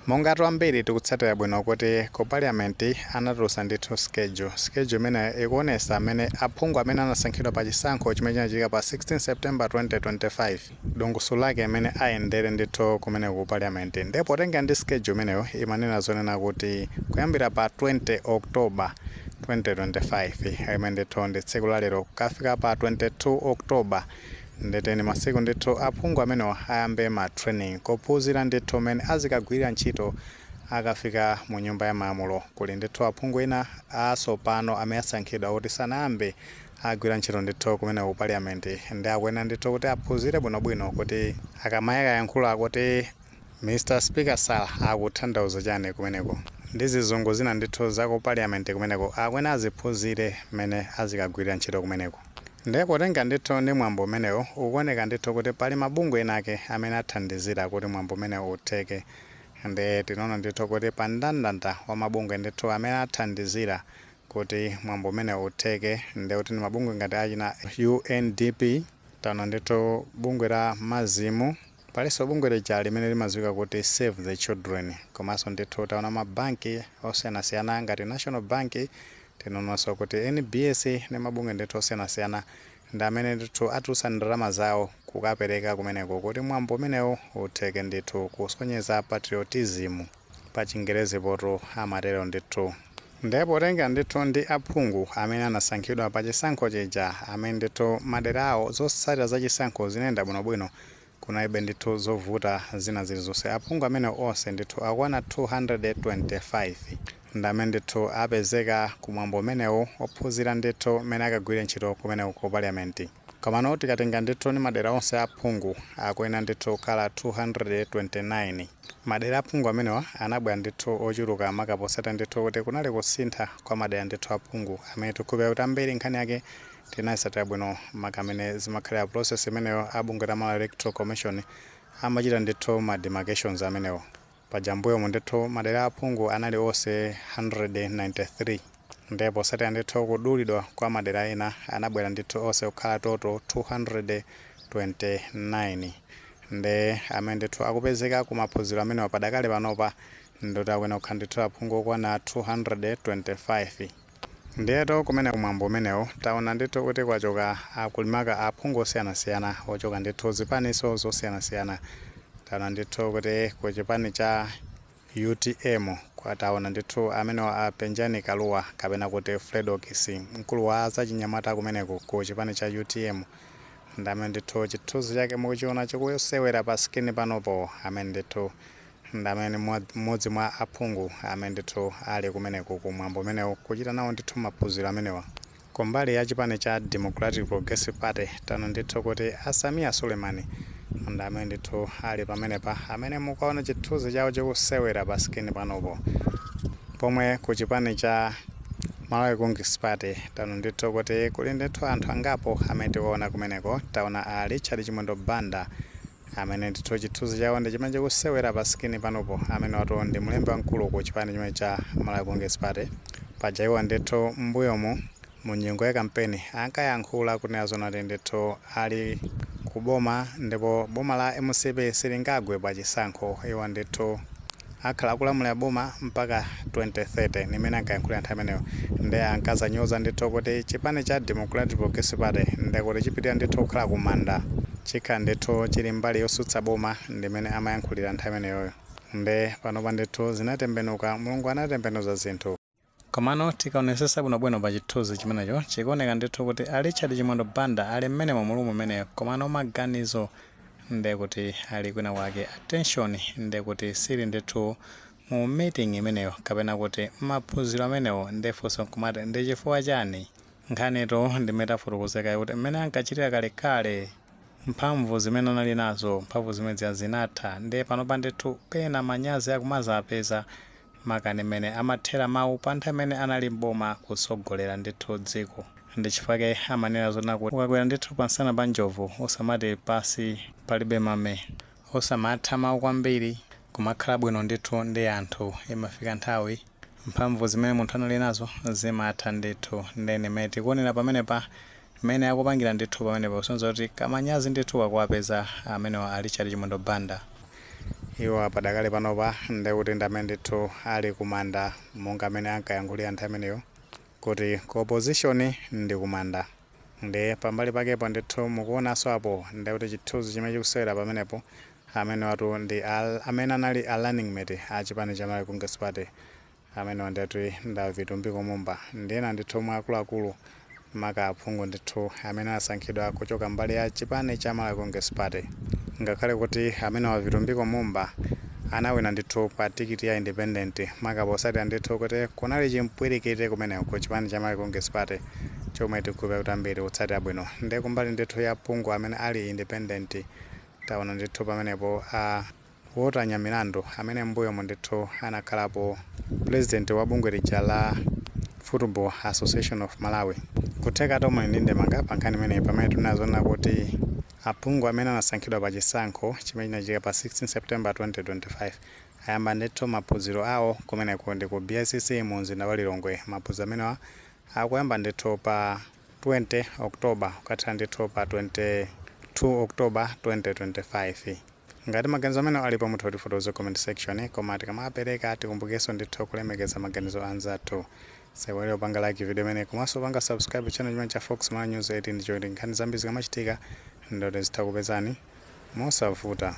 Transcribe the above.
Monga ambiri tikutsatira bwino kuti ku Parliament anatulutsa ndithu schedule. Schedule imene ikuonesa amene aphungu amene anasankhidwa pa chisankho chimene chinachitika pa 16 September 2025, dongosolo lake amene ayendere ndithu kumene ku Parliament. Ndipo potenga ndi schedule imeneyo, imanena zonena kuti kuyambira pa 20 October 2025, imene ndithu ndi tsiku la lero, kukafika pa 22 October, ndeteni masiku ndithu aphungu amenewa ayambe ma training, kuphunzira ndithu mmene azikagwirira ntchito akafika mu Nyumba ya Malamulo. Kuli ndithu aphungu ena atsopano amene asankhidwa kuti sanayambe agwira ntchito ndithu kumene ku Parliament, ndi akuyenera ndithu kuti aphunzire bwinobwino kuti akamayakayankhula kuti "Mr Speaker, sir" akutanthauza chani kumeneko, ndi zizungu zina ndithu za ku Parliament kumeneko akuyenera aziphunzire mmene azikagwirira ntchito kumeneko. Ndiye potenga ndithu ndi mwambo umenewo, ukuoneka ndithu kuti pali mabungwe enake amene athandizira kuti mwambo umenewo utheke. Ndi tinaona ndithu kuti pa mndandanda wa mabungwe ndithu amene athandizira kuti mwambo umenewo utheke, ndi kuti ndi mabungwe ngati achina UNDP, taona ndithu bungwe la Mazimu, palinso bungwe lija limene limadziwika kuti Save the Children, komanso ndithu taona mabanki osiyanasiyana ngati National Bank, tinaonanso kuti NBS, ndi mabungwe ndithu osiyanasiyana ndi amene ndithu atulutsa ndalama zawo kukapereka kumeneko kuti mwambo umenewo utheke ndithu, kusonyeza patriotism pa Chingerezi poto amatero ndithu. Ndipo potenga ndithu ndi aphungu amene anasankhidwa pa chisankho chija, amene ndithu madera awo zotsatira za chisankho zinayenda bwinobwino, kunalibe ndithu zovuta zina zilizonse, aphungu amene onse ndithu akwana 225 ndi amene ndithu apezeka kumwambo umenewu ophunzira ndithu mmene akagwire ntchito kumeneko ku Parliament. Komano tikatenga ndithu ndi madera onse aphungu, akuyenera ndithu kukhala 229. Madera aphungu amenewa anabwera ndithu ochuluka, makaposata ndithu kuti kunali kusintha kwa madera ndithu aphungu, amene tikukhulupirira kuti ambiri nkhani yake tinayitsatira bwino, maka amene zimakhalira process imeneyo abungwe la Malawi Electoral Commission amachita ndithu ma demarcations amenewo. Paja mbuyomu ndithu madera aphungu anali onse 193, ndipo posatira ndithu kudulidwa kwa madera ena anabwera ndithu onse kukhala total 229. Ndi amene ndithu akupezeka ku maphunziro amenewa padakale panopa, ndoti akuyenera kukhala ndithu aphungu okwana 225. Ndiyeto kumene kumwambo umenewo taona ndithu kuti kwachoka akulimaka aphungu osiyanasiyana ochoka ndithu zipaniso zosiyanasiyana. Taona ndithu kuti ku chipani cha UTM kwataona ndithu amenewa a Penjani Kaluwa, kapena kuti Fredokiss, mkulu wa zachinyamata kumeneko ku chipani cha UTM, ndi amene ndithu chithunzi chake mukuchiona chikusewera pa screen panopo, amene ndithu ndi amene mmodzi mwa aphungu amene ndithu ali kumeneko kumwambo umenewo kuchita nawo ndithu maphunziro amenewa. Kumbali ya chipani cha Democratic Progressive Party, taona ndithu kuti a Sameer Suleman ndi amene ndithu ali pamenepa, amene mukaona chithunzi chawo chikusewera pa screen panopo. Pomwe ku chipani cha Malawi Congress Party, taona ndithu kuti kuli ndithu anthu angapo amene tikuona kumeneko. Taona a Richard Chimwendo Banda, amene ndithu chithunzi chawo ndi chimene chikusewera pa screen panopo, amene watu ndi mlembi wamkulu ku chipani chimene cha Malawi Congress Party. Paja iwo ndithu mbuyomu mu nyengo ya kampeni ankayankhula kunena zonati ndithu ali kuboma ndipo boma la MCP silingagwe pa chisankho, iwo ndithu akhala akulamulira boma mpaka 2030, nimene ankayankhulira nthawi imeneyo. Ndi ankazanyoza ndithu kuti chipani cha Democratic Progressive Party ndikuti chipitirira ndithu kukhala kumanda, chikhala ndithu chili mbali yosutsa boma, ndimene amayankhulira nthawi imeneyoyo. Nde panopa ndithu zinatembenuka, Mulungu anatembenuza zinthu. Komano tikaonesesa bwinobwino pa chithunzi chimenecho, chikuoneka ndithu kuti a Richard Chimwendo Banda ali mmenemo mu room imeneyo, komano maganizo ndekuti ali kwina kwake, attention ndekuti sili ndithu mu meeting imeneyo kapena kuti maphunziro amenewo. Ndefunso nkumati, ndi chifukwa chani? Nkhanitu ndimene tafotokozeka kuti mmene ankachitira kalekale, mphamvu zimene anali nazo, mphamvu zimene zinatha. Ndiye panopa ndithu pena manyazi akumaza apeza, makani mmene amathera mawu pa nthawi imene anali mboma kutsogolera ndithu dziko. Ndi chifukwa amanena zona kuti ukakwera ndithu pansana pa njovu usamati pasi palibe mame, osamatha mawu kwambiri, kumakhala bwino ndithu ndi anthu. Imafika nthawi mphamvu zimene munthu anali nazo zimatha ndithu. Ndene mmene tikuonera pamenepa, mmene akupangira ndithu pamenepa, kusonyeza kuti kamanyazi ndithu kakuwapeza amenewa a Richard Chimwendo Banda. Iwo padakale panopa ndekuti ndi amene ndithu ali kumanda, monga amene ankayankhulira nthawi imeneyo kuti ku opposition ndi kumanda. Ndi pambali pakepo ndithu mukuonanso apo, ndekuti chithunzi chimene chikusewera pamenepo, amene watu ndi amene anali a running mate a chipani cha Malawi Congress Party, amene ndithu nda Vitumbiko Mumba, ndiyena ndithu mwa akuluakulu, maka aphungu ndithu amene anasankhidwa kuchoka mbali ya chipani cha Malawi Congress Party. Ngakhale kuti amene wa Vitumbiko Mumba anawina ndithu pa tikiti ya independent, maka posatira ndithu kuti kunali chimpwirikiti kumeneko ku chipani cha Malawi Congress Party, chomwe tikukhulupirira kuti ambiri kutsatira bwino. Ndi kumbali ndithu ya phungu amene ali independent, taona ndithu pamenepo a Walter Nyamilandu, amene mbuyomo ndithu anakhalapo president wa bungwe lija la Football Association of Malawi. Kutheka tomwe ndi ndemanga pa nkhani imeneyi, pamene tinazona kuti aphungu amene anasankhidwa pa chisankho chimene chinachitika pa 16 September 2025 ayamba ndithu maphunziro awo kumeneko ndi ku BICC mu mzinda wa Lilongwe. Maphunziro amenewa akuyamba ndithu pa 20 October, kukatha ndithu pa 22 October 2025. Ngati maganizo amene alipo, mutha kutifotokoza comment section, koma tikamapereka tikumbukenso ndithu kulemekeza maganizo anzathu. Saiwale upanga like video imene, komanso upanga subscribe channel chimene cha Fox Malawi News 18, ndicho kuti nkhani zambiri zikamachitika ndoti zitha kupezani mosavuta.